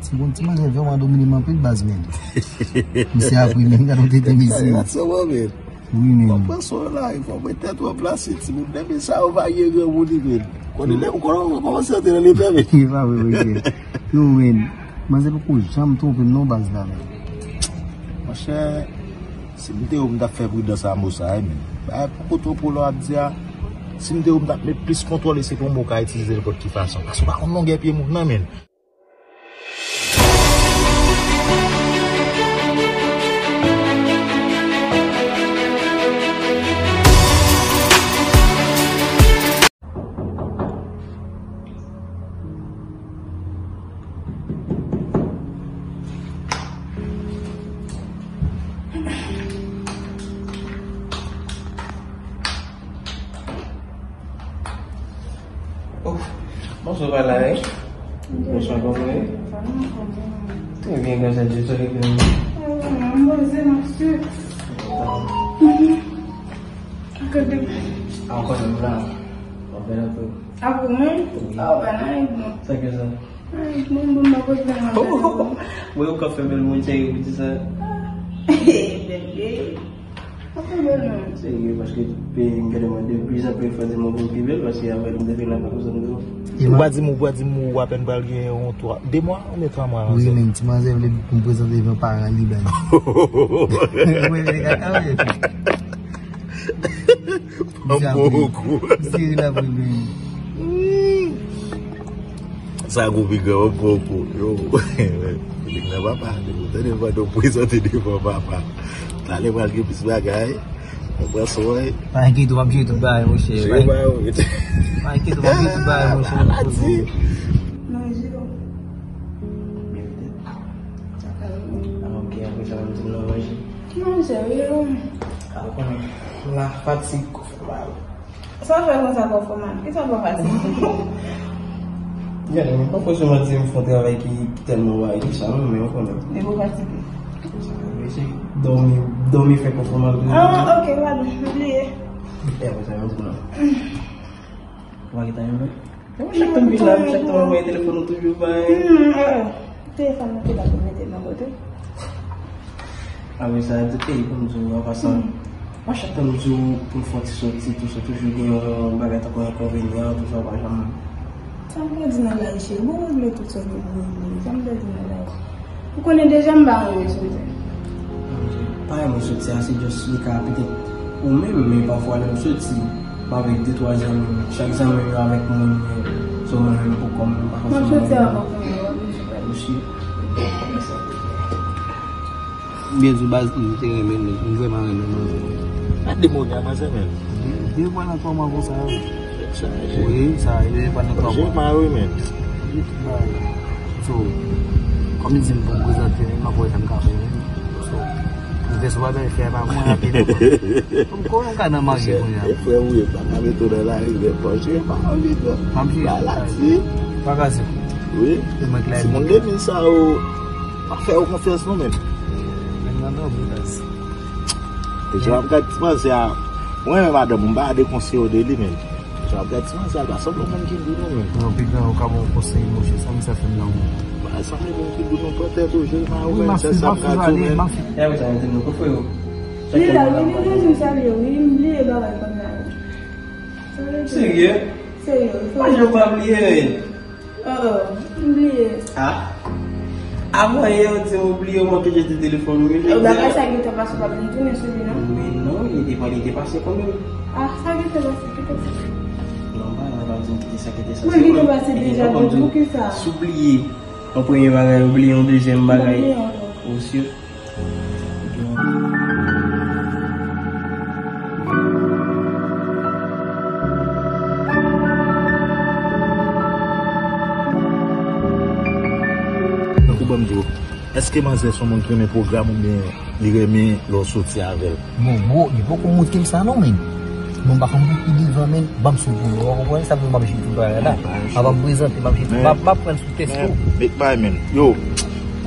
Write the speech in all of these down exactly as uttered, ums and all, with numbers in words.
Ti bon, ti manzè vrèman domine m anpil baz, men. Misye apre, men, gade yon tete misye. Sa va, men. Wi, men. Mwen pran swen la, e fò mwen tèt wè plase, ti moun. Depi sa, yo va gen granmoun li, men. Konnen lè, ou konnen, ou kòmanse antre nan lepè, men. E pa vre, men. Yo, men. Manzè poko janm twonpe m non baz la, men. Monchè, si m te ou, m t ap fè pridans a mo sa, wi, men. Bagay poko twonpe w lè w ap di a. Si m te ou, m t ap met plis kontwòl e se pou m ou ka itilize nenpòt ki fason. Paske w pa konn longè pye moun nan, men. Oh, bonswa, pa la, wi. Bonswa, kòman w ye? Trè byen, gras a Dye, sa ki gen? Mwen poze, m ap swiv. Gade. Ankò menm la. Mwen fè anpil. Apre mwen? Wi. Ah, ou pa nan bon. Sa ki sa? Ay, bon, bon, mwen poze nan. Mwen yo ka fè bèl mwen tchèri pou di sa. Bebe. Ou pa bèl non. Serye, paske pe m gade mwen de plus en plus fò di mwen pou pi bèl, paske avè m depi nan pa kozan de. Ou pa di m, ou pa di m ou apèn pral gen yon twa, de mwa, oubyen twa mwa? Wi, men ti manzè vle pou m prezante devan paran li, bèl. Mwen vle gade, ah, wi. Misye ap ri. Misye ri la pou li. Sa kou pi gran, yon bon kou. Yo, Felix nan papa, ou tande pandan w prezante devan papa. Talè pral gen plis bagay. Mwen pran swen. Pa enkyete w, m ap jere tout bagay, monchè. Jere bagay, wi. Pa enkyete w, m ap jere tout bagay, monchè. Maladi. Manje w. Byen petèt. Sa ka vini. Ah, ok, apre sa, m di m nan manje. Ki manje, wi, wi. Ah, ou konnen. La fatig, kò fè mal. Sa w fè konsa kò fè w mal? Kisa w pa fatige? Gade, mwen pa fòseman di m fè yon travay ki, ki tèlman wayou sa non, men w konnen. Depi w fatige. Sa vle se dòmi, dòmi fè kò fè w mal tou. Ah, ok, padon, m bliye. E apre sa, yon ti nan. Ou pa gentan renmen? Mwen chak tan m vin la, chak tan m voye telefòn ou toujou bay. Hmm, eh, eh. Telefòn nan te la pou mete nan kote. Apre sa, di peyi pou m di w, an pasan. Hmm. Mwen chak tan m di w pou n fè yon ti soti, tou sa toujou gen yon bagay tankou enkonvenyan, tou sa w pa janm. Sa m pèdi nan laj, cheri? Bon, regle tout sa ki pou regle. Sa m pèdi nan laj. Ou konnen deja m pa renmen soti. Pa renmen soti a, se just li ka petèt ou menm, men pafwa lè m soti, m avèk de twa zanmi m. Chak zanmi m yo avèk moun, men se mwen menm pou kò m, m pa fòseman renmen. M ap soti avèk moun yo, m ap soti avèk moun yo. Byen di w baz, m te renmen l, m vrèman renmen manzè. Pa demonya manzè menm. De, de mwa nan twa mwa konsa. Wi, sa, e pa nan twa mwa. Jema wi men. Wi, tout bagay. So, kòm li di m pou m prezante, m ap wè sa m ka fè menm. So, m te sou bagay fè pa mwen anpil ankò. Kòm kò yon ka nan marye kounye a. E frè ou ye, pa ka mete w nan lari, men bon, Jema wi, non. M ap jere. Maladi. Pa ka se. Wi. Timoun de vil sa yo. Pa fè yo konfyans non, men. Men nan nan boudas. E jan ap gad ti manzè a. Mwen renmen madanm mwen, m pa dekonseye w de li, men. Jan ap gad ti manzè a, l pa sanble yon moun ki dou non, men. Non, piga, ou ka ban yon konsèy, monchè, sa misye ap fè m nan ou. Ba, sa vle moun ki dou non, pran tèt ou, Jema, ou menm, sèl sa m ka di w, men. E a, sa vle di nou, frè yo. Li la, wi, li vle di m salye, wi, m bliye bagay kòm nan. Serye? Serye, wi. Pa janm pa bliye. Oh, oh, m bliye. Ah. Avan yè, ou di m ou bliye, ou manke jete telefòn ou, men jodi a. Bagay sa gentan pase, ou pa vin tounen sou li, non? Men non, li te, li te pase kanmenm. Ah, sa gentan pase, gentan pase. Non, pa, pa di m kite sa, kite sa. Men gentan pase deja, pou kisa? Si w bliye yon premye bagay, ou bliye yon dezyèm bagay. M bliye ankò. Ou si. Tankou ban m di w, èske manzè se yon moun ki renmen pwogram oubyen li renmen lè w soti avè l? Bon, bro, li poko montre m sa non, men. Bon, m pa konn pou ki devan, men, ban m sou pou yo. Ou konprann sa m ap jere tout bagay la. Avan m prezante, m ap jere tout. M ap, m ap pran l sou tèt tou. Big bay, men. Yo.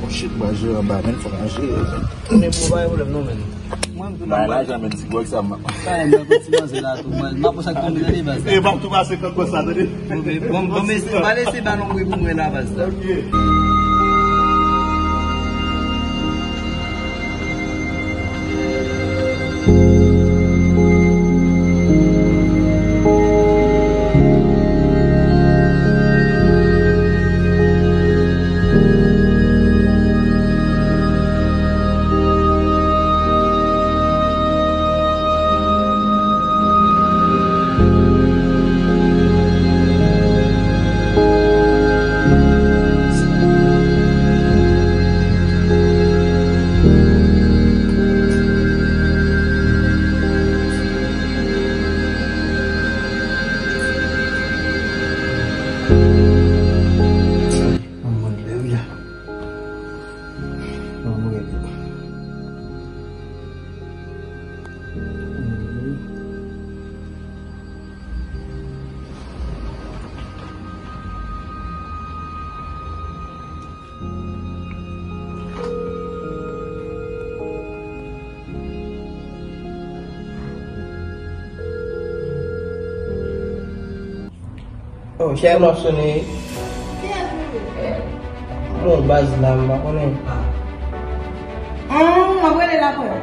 Oh shit, bwa jere anba, men, fò manje. Men pou bay pwoblèm non, men. Mwen, m tou bay lajan, men, ti gwòg sa, m ap. Sa, m ap ti manzè la, tou, mwen. M ap pou sa k tonbe, tande, baz. E, m ap tou pase kòk konsa, tande. Bon, bon, bon, men, m pa lese balon bri pou mwen la, baz la. Ok. Oh, chè, m ap sonnen. Kiyès li ye? Bon, baz la, m pa konnen. Hum, m ap rele l apre.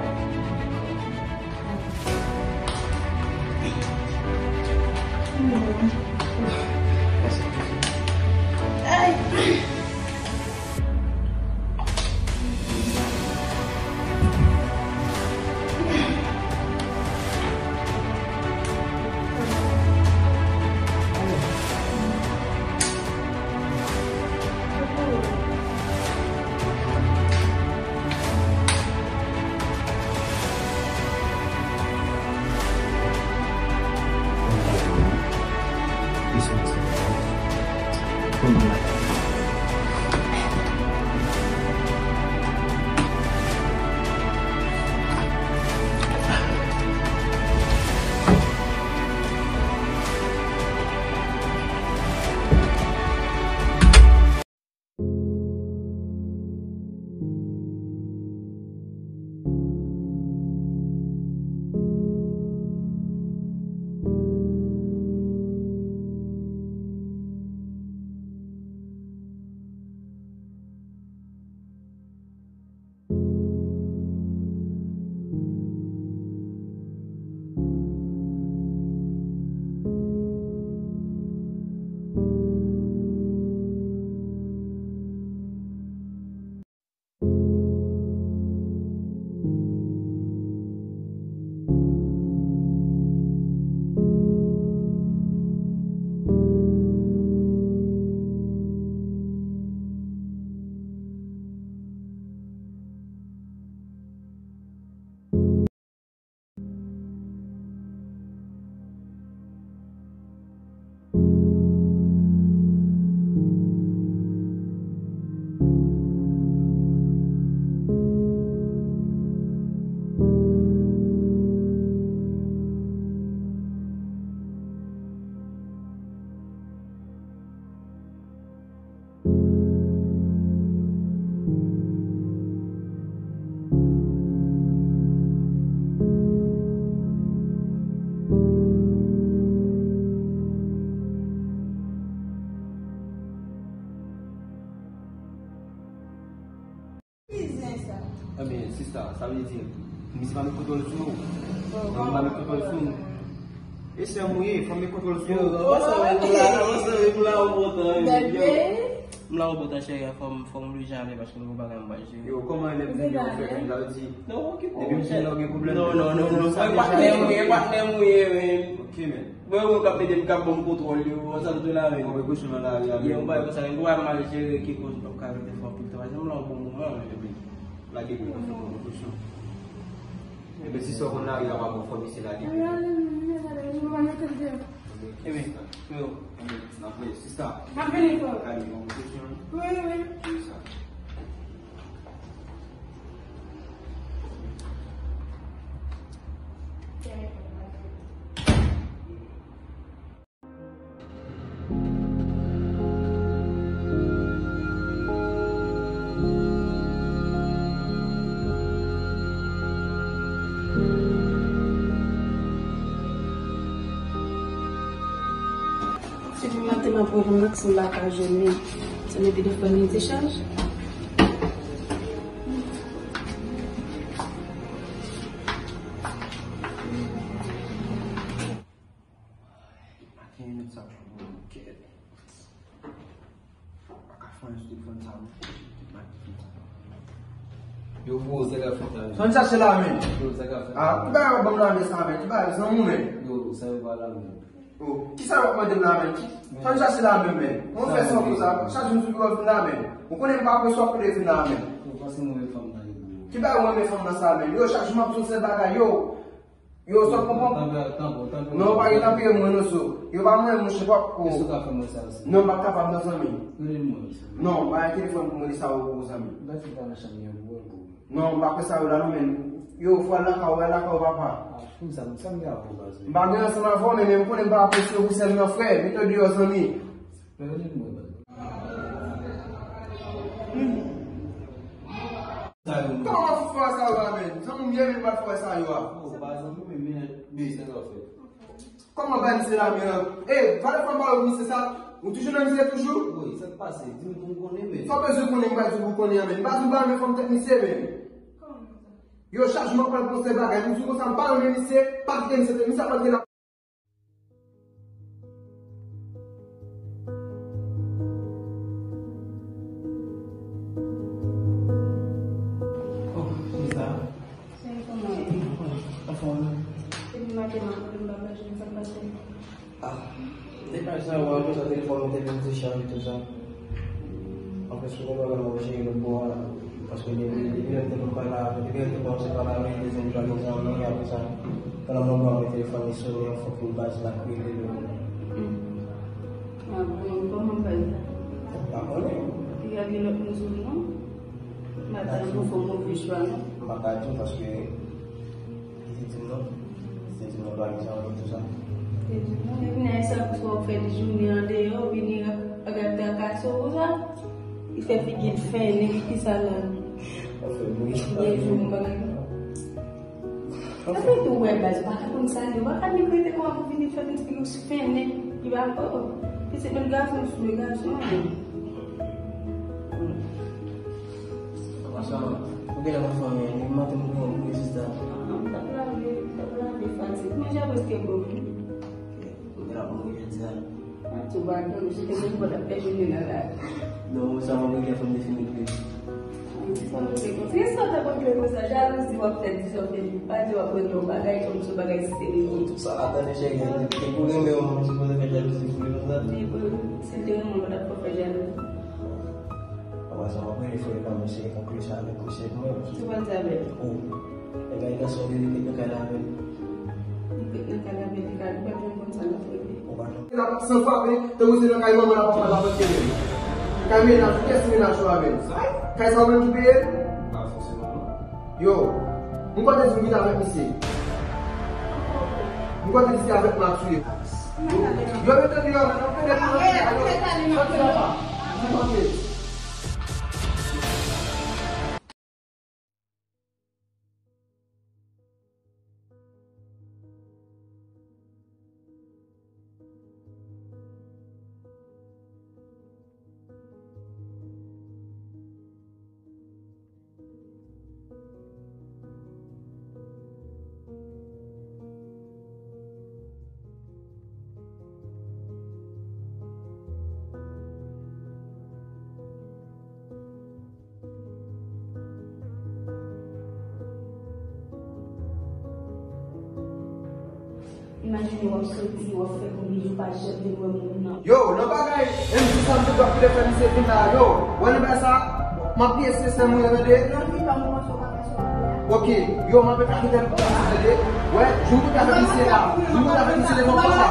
Ki zen sa? Ebyen, sista, sa vle di, misye pa met kontwòl sou ou. Bon, misye pa met kontwòl sou ou. E sè m ou ye, fò m met kontwòl sou ou. Yo, avanse avèk m la, avanse avèk m la, ou kontan, wi. Bèl peyi. M la ou kontan, cheri, fò m, fò m oblije ale paske m gen yon bagay m pral jere. Yo, kòman lè m vini, ou fè konn sa, ou di, depi m vini la, ou gen pwoblèm? Non, non, non, non, non, patnè m ou ye, patnè m ou ye, men. Ok, men. Mwen, mwen k ap mete m k ap ban m kontwòl yo, sa m tou la, men. Mwen prekosyon nan lari a, men. Yon bagay konsa, men, pou w al mal jere, ki koz m p ap ka rete fè anpil tan, paske m la yon bon moman, men. Ebyen, lage pou mwen, fè prekosyon. Ebyen, si sa w konn lari a pa bon, fò misye lage pou mwen. Ebyen, yo. Ebyen, n ap wè, sista. M ap vini, frè. Gade, yon prekosyon. Wi, wi. Sista. Depi maten m ap reponn lòt, se m pa ka jwenn li. Se mete telefòn li dechaj. Yo, gwo, sa k ap fèt la, men? Ann chache la, men. Yo, sa k ap fèt la, men? Ah, ki bagay w ap ban m la, men, sa, men? Ki bagay, zanmi w, men? Yo, sa yo pa la, men. Oh, kisa w ap mande m la, men? Ki, ann chache la, men, men. Mwen fè sa konsa. Chak jou m sou biro vin la, men. Ou konnen m pa pran swa kote vin la, men. Yo, paske mwen renmen fanm nan, yo. Ki bagay mwen renmen fanm nan sa, men? Yo, chak jou m ap di yon sèl bagay, yo. Yo, sa w konprann? Tanpri, tanpri, tanpri. Non, pa gen tanpri mwen non, so. Yo pa mwen, monchè, pap. Èske w ka fè mwen sa, osi? Non, m pa kapab non, zanmi. Rele m mwen, osi. Non, pa gen telefòn pou mwen, sa ou, zanmi. Gad si w pa nan chanm li an pou wè l, pou wè. Non, m pa kwè sa yo la, non, men. Yo, fò al lakay ou, al lakay ou, papa. Ah, pou sa, sa m gen avè w, baz, wi. M pa gen ansanm avè w, men, men m konnen m pa apresye w pou sèl nan, frè. Mete w deyò, zanmi. Rele m mwen, baz. Kòman w ap fè sa yo la, men? Zanmi w ye, men w pa fè sa yo a. Oh, pa zanmi, men, men, men, sa yo fè. Kòman bay misye la, men? E, valè fanm pa yo misye sa, ou toujou nan misye toujou? Wi, sa k pase? Di m pou m konnen, men. Sa w bezwen konnen, m pa di w pou konnen an, men. M pa di w pa renmen fanm tèt misye, men. Yo, chak jou m ap pale pou se bagay, m di w konsa, m pa renmen misye, pa kite misye, misye ap antre la. Oh, kisa? Cheri, kòman w ye? Anfòm, wi. Depi maten m ap rele, m pa ka jwenn, sa k pase? Ah, m te kay sa, w konsa telefòn mwen te vin dechaje tou sa. Anfen, si w konprann, mwen jere lòt bò a, paske depi, depi lè m te konn pale avè, depi lè m te kòmanse pale avè l, li te di m li pa gen zanmi, apre sa, pandan mwen pran mwen telefòn, li sonnen yon fwa pou baz la k rele l. Ah bon, kòman baz la? M pa konnen. Li ka gen lòt moun sou li, non? M pa ta pou fè move chwa, non? M pa ka di w, paske Li te di m non. Li te di m non, pa gen sa, tout sa. Li te di m non, epi nan sa pou w fè jounen an deyò, vini ap, ap trakase w konsa. Li fè figi l fennen, ki sa la? W ap fè bri. Gen jou m pa ka. Epi tou, wè, baz, ou pa ka konn sa, ou pa ka menm rete kòman pou vini fè figi w fennen. Li pa, oh, oh. Pitit menm gason, sou gason. Sa, ou genlè pa fè anyen, depi maten m pran pou sista. Ah, m t ap lave, m t ap lave fatig. Manje a prèske bon wi. Ou genlè ap mouri jodi a. Ah, tou va, non, se te menm pou l ap pèdi nou nan la. Non, sa m ap regle fò m te fini plis. Sa m te konfye sa w t ap regle konsa, jalouzi w ap fè di sa w te di. Pa di w ap regle yon bagay kòm se yon bagay serye. Tout sa la tande cheri, depi ou renmen yon moun, ou sipoze fè jalouzi pou li konsa. Li pou, si l te renmen w, pa t ap fè jalouzi. Anvan sa, w ap rele frè pa m, eseye konkli sa avèk misye pou mwen. Ki pral di avè l? Oh. Ebyen, li nan sòl li, li ret nan kay la avè l. Li ret nan kay la avè l, li ka, li pa t janm konn sa l ap regle. Ou pa janm. L ap san frape, tankou se nan kay manman l ap papa l ap antere l. Kay mennaj ou, kiyès mennaj ou avè l? Kay sa ou menm ki peye l? Pa fòseman, non. Yo, m kwè te di m kite avèk misye. M kwè te di se avèk Mathieu. Yo mete li anlè, nan pede pou nan pede. Sòti anba. Sòti anba. Imajine w ap soti, w ap fè konbyen jou pa janm vin wè moun nan. Yo, nan bagay, M J sa m te dwa kite fè misye vin la, yo. Wè nan bagay sa, m ap peye se sè mwen, tande? Nan vi pa m, ou panse w pa fè sa w ap fè a? Ok, yo, m ap kapitèl pou misye, tande? Wè, jou m te avèk misye la, jou m te avèk misye devan papa.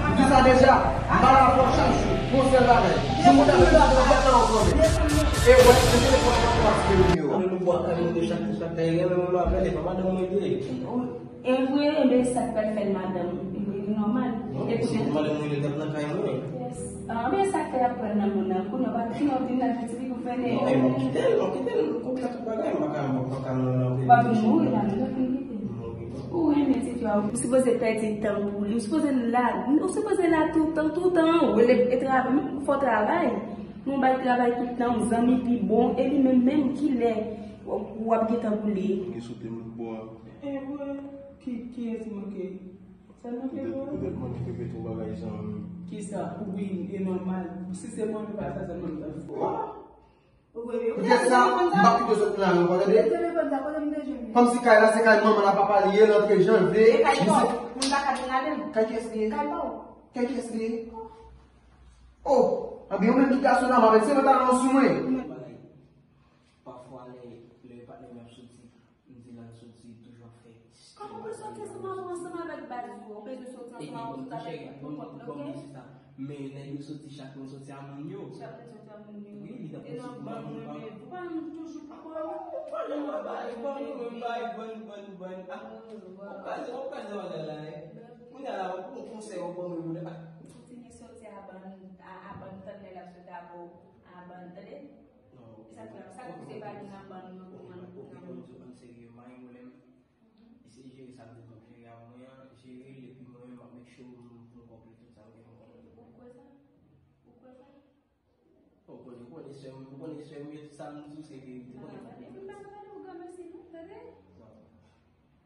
M di sa deja, m pa la pou chak jou, pou yon sèl bagay. Jou m te avèk misye devan papa, ou konnen. E wè, se telefòn nan pou asire nimewo a. Ann nou bwa kay moun de chak, chak kay, renmen moun avè l, e pa madanm mwen li ye. E vre, enben sa k pral fè l madanm, li nòmal. Non, epi se madanm mwen li t ap nan kay mwen. Yes. Ah, men sa k fè y ap pran nan moun nan, kounye a w pa konnen w vin nan vin tipi pou fè nèg. Non, e m kite l, m kite l, m konprann tout bagay, m pa ka, m pa ka nan nan. W ap vin mouri la, men w ap vin kite l. Ou renmen ti fi a, ou sipoze pèdi tan pou li, ou sipoze la, ou sipoze la toutan, toutan, ou rele e travay, fò travay. Nou bay travay tout tan, zanmi pi bon, e li menm, menm kilè w ap, w ap gen tan pou li. Ki sote lòt bò a. E vre, ki, kiyès ki manke? Sa l manke vre? Poutèt, poutèt mwen ki repete yon bagay jan. Kisa? Wi, e nòmal. Si se mwen, men pa sa sèlman m t ap fè. Ou vre, wi. Kèt sa, m p ap kite w sot nan la, ou pa tande? Telefòn sa, kote m te jwenn li? Kòmsi kay la, se kay manman l a papa li ye, l antre jan l vle. E kay pa w, moun pa ka vin ladan l. Kay kiyès li ye? Kay pa w. Kay kiyès li ye? Oh, anben ou menm ki gason la, m avèk se pantalon sou mwen. Pafwa, lè, lè patnè m ap soti, m di l al soti, toujou ap fè Ou bezwen soti ansanm avè, ansanm avèk baz ou. Ou bezwen soti ansanm avè, ansanm avèk tout kont, oke? Men nèg yo soti, chak moun soti a moun yo. Chak moun soti a moun yo. Wi, li t ap pran sou pou moun pa. Ou pa menm toujou pou kò ou. Ou pa janm ap bay, ban nou menm bay, ban, ban, ban. Ah, ou kraze, ou kraze bagay la, eh. Kounye a la, ou pran konsèy, ou ban nou moun. Ah. Kontinye soti a ban, a, a ban tann lè l ap soti avè w, a ban, tande? Non, e sa k fè, sa k pouse pa vin nan ban nou, nan ban nou. An serye, mari mwen menm. Eseye jere sa m te di w jere a mwen an, jere l, epi mwen menm m ap make sure m, m konplete tout sa m gen pou m konplete. Ou kwè sa? Ou kwè sa? Ou konnen, ou konnen sè m, ou konnen sè m yo, tout sa m di w se verite, ou konnen. Epi m pa ka pale pou granmesi non, tande? Non.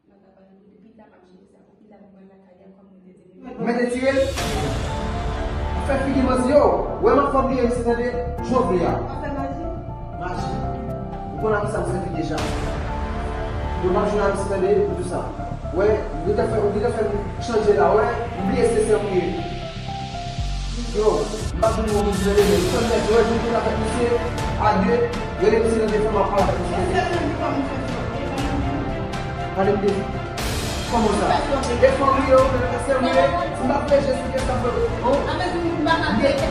M pa ka pale pou li, pita m ap jere sa pou pita pou mwen lakay la kòm mwen te di li. Mwen te tire l. Fè figi manti yo. Wè m ap fè w bliye misye tande. Jan w vle a. Ou ap fè maji? Maji. Ou konn ak sa m sèvi deja. Yo p ap jwe ak misye tande pou tout sa. Wè, ou gentan fè, ou gentan fè m chanje la, wè. M bliye se sè m ye. Yo, m p ap vin wè misye tande, men sèl nèg yo wè jounal avèk misye a de, rele misye nan telefòn, m ap pale avèk misye. Pale m de kòman sa? E fanmi yo, men sè m ye, si m ap fè jès ou gen sa fè, oh.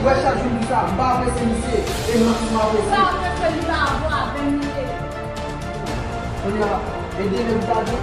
Wè chak jou m di sa, m pa apresye misye, e m ap apresye. Kounye a, e de nèg ta di,